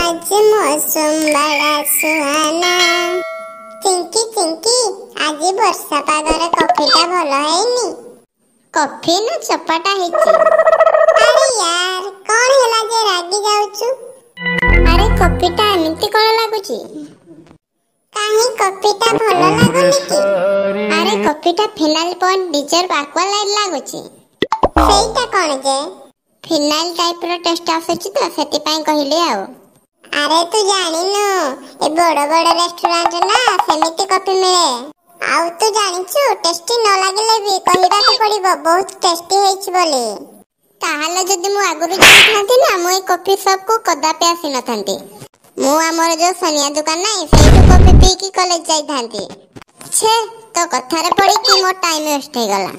आज मौसम बड़ा सुहाना। ଚିଙ୍କି ଚିଙ୍କି, ଆଜି ବର୍ଷା ପାଗରେ କଫିଟା ଭଲ ହେଇନି। କଫି ନା ଚପାଟା ହେଇଛି। ଆରେ ୟାର, କଣ ହେଲା ଯେ ରାଗି ଯାଉଛୁ? ଆରେ, କଫିଟା ଏମିତି କଣ ଲାଗୁଛି? କାହିଁ, କଫିଟା ଭଲ ଲାଗୁନି କି? ଆରେ, କଫିଟା ଫିନାଇଲ ପଏଣ୍ଟ ଡିଜର୍ଭ ଆକ୍ୱାଲାଇଟ୍ ଲାଗୁଛି। ସେଇଟା କଣ ଯେ? ଫିନାଇଲ ଟାଇପର ଟେଷ୍ଟ ଆସୁଛି ତ, ସେଥିପାଇଁ କହିଲି ଆଉ। ଆରେ, ତୁ ଜାଣିନୁ, ଏ ବଡ ବଡ ରେଷ୍ଟୁରାଣ୍ଟ ନା ସେମିତି କଫି ମିଳେ। ଆଉ ତୁ ଜାଣିଛୁ, ଟେଷ୍ଟି ନ ଲାଗିଲେ ବି କହିବାକୁ ପଡିବ ବହୁତ ଟେଷ୍ଟି ହେଇଛି ବୋଲି। ତାହେଲେ ଯଦି ମୁଁ ଆଗରୁ ଜାଣିଥାନ୍ତି ନା, ମୁଁ ଏଇ କଫି ସପ୍ କୁ କଦାପି ଆସିନଥାନ୍ତି। ମୁଁ ଆମର ଯୋଉ ସନିଆ ଦୋକାନ ନାହିଁ, ସେଇଠୁ କଫି ପିଇକି କଲେଜ ଯାଇଥାନ୍ତି। ଛେ, ତୋ କଥାରେ ପଡିକି ମୋ ଟାଇମ ୱେଷ୍ଟ ହେଇଗଲା।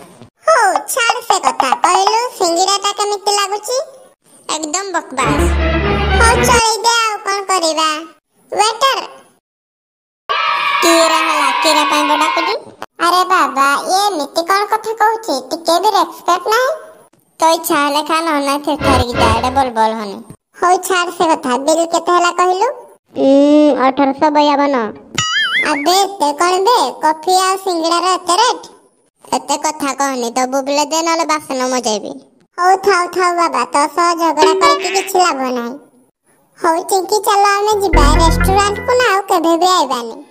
ହଉ ଛାଡ ସେ କଥା, କହିଲୁ ସିଙ୍ଗିଡାଟା କେମିତି ଲାଗୁଛି? ଏକଦମ ବକବାସ। ହଉ ଚଳେଇ ଦେ, ଆଉ କଣ କରିବା। ୱେଟର! କିରା ହେଲା, କିରା ପାଇଁ ଡାକୁଛୁ? ଆରେ ବାବା, ଇଏ ଏମିତି କଣ କଥା କହୁଛି? ଟିକେ ବି ରେସପେକ୍ଟ ନାହିଁ। ତୋ ଇଚ୍ଛା ହେଲେ ଖା, ନହେଲେ ନାହିଁ ଥେରିକି ଯା। ଏଇଟା ବଲ ବଲ ହନି। ହଉ ଛାଡ ସେ କଥା, ବିଲ୍ କେତେ ହେଲା କହିଲୁ? 1852। ଆବେ, ଏତେ କଣ ବେ? କଫି ଆଉ ସିଙ୍ଗିଡାର ଏତେ ରେଟ୍? ଏତେ କଥା କହନି, ଦବୁ ବିଲେ ଦେ, ନହେଲେ ବାସନ ମଜେଇବି। ହଉ ଥାଉ ଥାଉ ବାବା, ତୋ ସହ ଝଗଡା କରିକି କିଛି ଲାଭ ନାହିଁ। ହଉ ଚିଙ୍କି, ଚାଲ ଆମେ ଯିବା। ରେଷ୍ଟୁରାଣ୍ଟ କୁ ନା ଆଉ କେବେ ବି ଆଇବାନି।